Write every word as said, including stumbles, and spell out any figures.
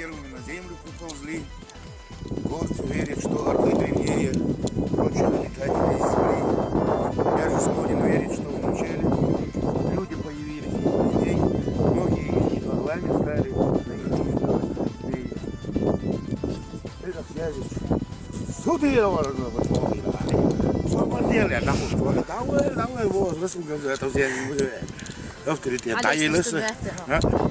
Первыми на землю приползли. Горцы верят, что орлы древнее прочего летать не смели. Даже Сходин верит, что вначале люди появились, но поздней многие из них орлами стали, наедине змей. Это князь. Суды я ворона выполнила. Освободил я, нахуй, что ли? Давай, давай, возраст, это взяли, авторитет. А Да, если еле что, сы- да, А?